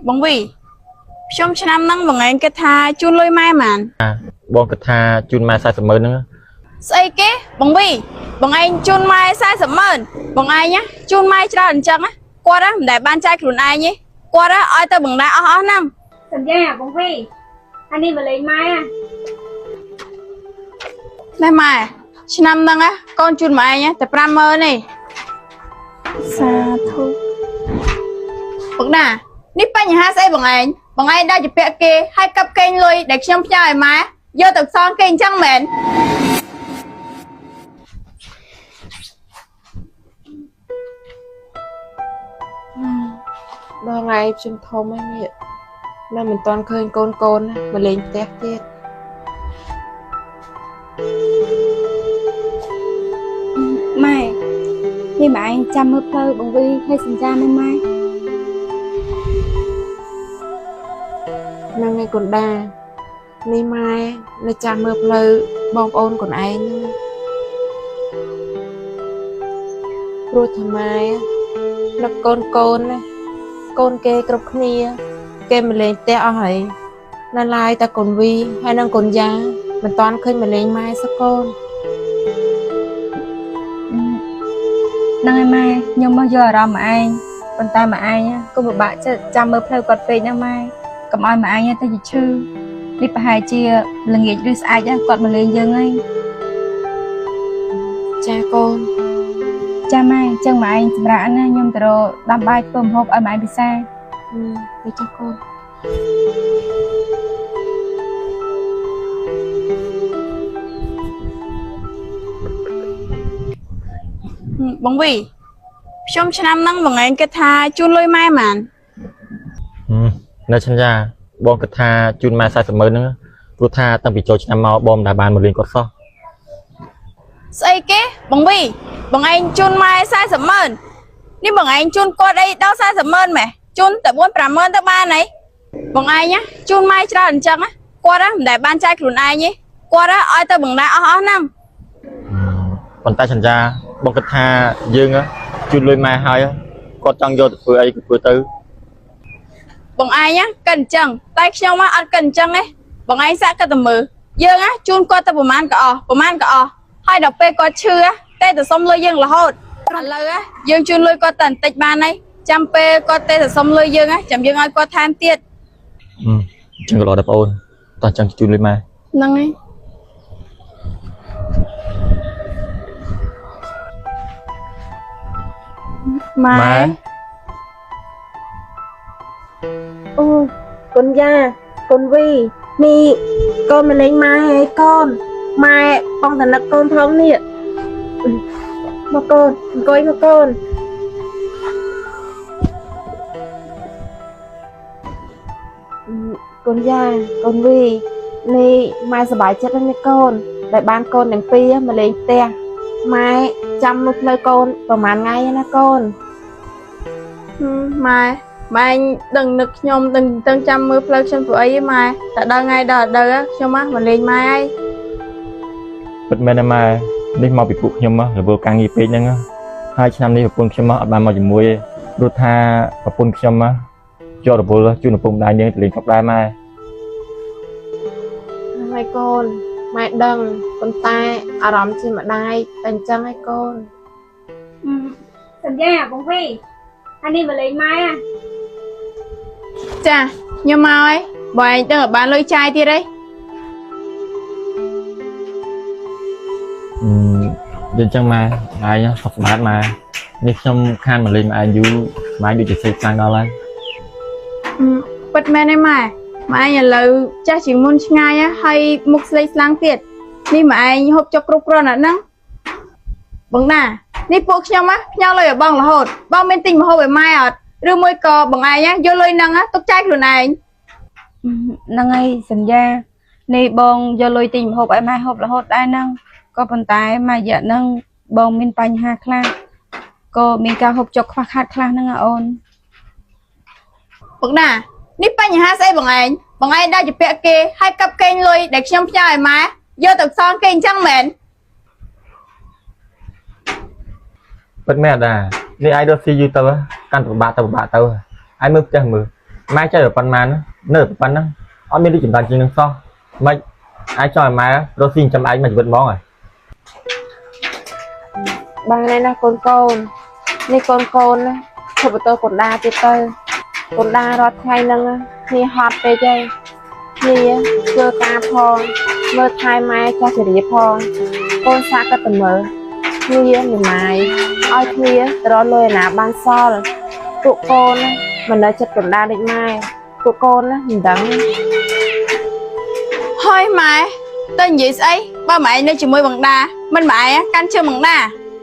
បងវីខ្ញុំឆ្នាំហ្នឹងបងឯងគិតថាជូនលុយម៉ែហ្មង បងគិតថាជូនម៉ែ40ម៉ឺនហ្នឹង ស្អីគេបងវីបងឯងជូនម៉ែ40ម៉ឺនបងឯងណាជូនម៉ែច្រើនអញ្ចឹងណាគាត់ណាមិនដែលបានចាយខ្លួនឯងទេគាត់ណាឲ្យទៅបងណាអស់អស់ហ្នឹង សន្យាបងវីអានេះមកលេងម៉ែ ណែម៉ែឆ្នាំហ្នឹងណាកូនជូនម៉ែឯងណាតែ5ម៉ឺនទេសាធុបងណានេះបញ្ហាស្អីបងឯងបងឯងដើរជាពាក់គេហើយកັບកេងលុយដែលខ្ញុំផ្ញើឲ្យម៉ែយកទៅសងគេអញ្ចឹងមែន ដល់ថ្ងៃខ្ញុំធំហើយនេះនៅមិនទាន់ឃើញកូនកូនណាមកលេងផ្ទះទៀត ម៉ែនេះម៉ែឯងចាំមើលផ្លូវបងវីហើយសន្យានឹងម៉ែ ហ្នឹងហើយកូនដានេះម៉ែនៅចាំមើលផ្លូវបងប្អូនកូនឯងហ្នឹងព្រោះថាម៉ែនឹកកូនកូនណាកូនគេគ្រប់គ្នា គេមកលេងផ្ទះអស់ហើយនៅឡើយតែកូនវីហើយនិងកូនយ៉ាមិនទាន់ឃើញមកលេងម៉ែសោះកូន ហ្នឹងហើយម៉ែខ្ញុំមកយកអារម្មណ៍ម៉ែឯងប៉ុន្តែម៉ែឯងក៏ពិបាកចិត្តចាំមើលផ្លូវគាត់ពេកណាម៉ែកុំឲ្យម៉ែឯងទៅជាឈឺនេះប្រហែលជាល្ងាចឬស្អែកគាត់មកលេងយើងហើយ ចាកូន ចាម៉ែអញ្ចឹងម៉ែឯងសម្រាប់ណាខ្ញុំទៅរកដាំបាយធ្វើម្ហូបឲ្យម៉ែឯងពិសា ទៅចាកូន បងវីខ្ញុំឆ្នាំហ្នឹងបងឯងគិតថាជូនលុយម៉ែហ្មង ហឹមនៅឆន្យាបងគិតថាជូនម៉ែ40ម៉ឺនហ្នឹងព្រោះថាតាំងពីចូលឆ្នាំមកបងមិនដែលបានមកលេងគាត់សោះ ស្អីគេបងវីបងឯងជូនម៉ែ40ម៉ឺននេះបងឯងជូនគាត់អីដល់40ម៉ឺនម៉េះជូនតែ4 5ម៉ឺនទៅបានហើយបងឯងណាជូនម៉ែច្រើនអញ្ចឹងណាគាត់ណាមិនដែលបានចាយខ្លួនឯងទេគាត់ណាឲ្យទៅបងណាអស់អស់ហ្នឹង ប៉ុន្តែឆន្យាបងគិតថាយើងជូនលុយម៉ែហើយគាត់ចង់យកទៅធ្វើអីក៏ធ្វើទៅ បងឯងណាកិនអញ្ចឹងតែខ្ញុំណាអត់កិនអញ្ចឹងទេបងឯងសាក់គិតតែមើលយើងណាជូនគាត់ទៅប្រហែលក៏អស់ប្រហែលក៏អស់ហើយដល់ពេលគាត់ឈឺណាតែទៅសុំលុយយើងរហូតឥឡូវណាយើងជូនលុយគាត់តែបន្តិចបានហើយចាំពេលគាត់ទេទៅសុំលុយយើងណាចាំយើងឲ្យគាត់ថែមទៀត អញ្ចឹងក៏ល្អដែរបងអូនតោះចង់ជូនលុយម៉ែ ហ្នឹងហើយម៉ែ អូកូនយ៉ាកូនវីនេះកូនមកលេងម៉ែហើយកូនម៉ែបងតនឹកកូនផងនេះមកកូនអង្គុយមកកូនកូនយ៉ាកូនវីនេះម៉ែសប្បាយចិត្តណាស់នេះកូនដែលបានកូនទាំងពីរមកលេងផ្ទះម៉ែចាំមើលផ្លូវកូនប្រហែលថ្ងៃណាកូន ម៉ែម៉ែឯងដឹងនឹកខ្ញុំដឹងដឹងចាំមើលផ្លូវខ្ញុំធ្វើអីទេម៉ែតែដល់ថ្ងៃដល់រដូវខ្ញុំមកលេងម៉ែហើយ ពិតមែនណាម៉ែនេះមកពីពួកខ្ញុំរវល់ការងារពេកហ្នឹងហើយឆ្នាំនេះប្រពន្ធខ្ញុំអត់បានមកជាមួយទេព្រោះថាប្រពន្ធខ្ញុំជាប់រវល់ជូនឪពុកម្ដាយនាងទៅលេងស្រុកដែរម៉ែ ហើយកូនម៉ែដឹងប៉ុន្តែអារម្មណ៍ជាម្ដាយតែអញ្ចឹងហើយកូន សន្យាបងវីអានេះមកលេងម៉ែ ចាខ្ញុំមកហើយបើឯងដឹងឲ្យបានលុយចាយទៀតទេ អឺនិយាយអញ្ចឹងម៉ែឯងសុខសប្បាយម៉ែនេះខ្ញុំខានមកលេងម៉ែឯងយូរម៉ែដូចជាសេកខ្លាំងដល់ហើយ ពិតមែនទេម៉ែម៉ែឯងឥឡូវចាស់ជាងមុនឆ្ងាយហើយមុខស្លេកស្លាំងទៀតនេះម៉ែឯងហូបចុកគ្រប់គ្រាន់អត់ហ្នឹងបងណានេះពួកខ្ញុំណាផ្ញើលុយឲ្យបងរហូតបងមានទិញម្ហូបឲ្យម៉ែអត់ឬមួយក៏បងឯងយកលុយហ្នឹងទុកចាយខ្លួនឯង ហ្នឹងហើយសន្យានេះបងយកលុយទិញម្ហូបឲ្យម៉ែហូបរហូតដែរហ្នឹងក៏ប៉ុន្តែមួយរយៈហ្នឹងបងមានបញ្ហាខ្លះក៏មានការហូបចុកខ្វះខាតខ្លះហ្នឹងអូន បងណានេះបញ្ហាស្អីបងឯងបងឯងដើរជាពាក់គេហើយកັບកេងលុយដែលខ្ញុំផ្ញើឲ្យម៉ែយកទៅសងគេអញ្ចឹងមែន ពិតមែនអាដានេះឯងរកស៊ីយូរទៅកាន់តែពិបាកទៅពិបាកទៅឯងមើលផ្ទះមើល ម៉ែចេះតែប៉ុន្មាននៅតែប៉ុណ្ណឹងអត់មានរីកចម្រើនជាងនឹងសោះមិនអាចចង់ឲ្យម៉ែរស់ស៊ីចិញ្ចឹមឯងមួយជីវិតហ្មងហ៎ បានហើយណាកូនកូននេះកូនកូនណាឈប់បន្ទោសកូនដាទៀតទៅកូនដារាល់ថ្ងៃហ្នឹងណាគ្នាហត់ពេកហើយគ្នាធ្វើការផងមើលថែម៉ែចាស់ជរាផងកូនសាកក៏តែមើលគ្នាមិនម៉ាយឲ្យគ្នាទៅរកលុយឯណាបានសល់ពួកកូនណាមិននៅចិត្តកូនដាដូចម៉ែពួកកូនណាមិនដឹង ហើយម៉ែទៅនិយាយស្អីបើម៉ែឯងនៅជាមួយបងដាមិនម៉ែឯងកាន់ជើងបងដា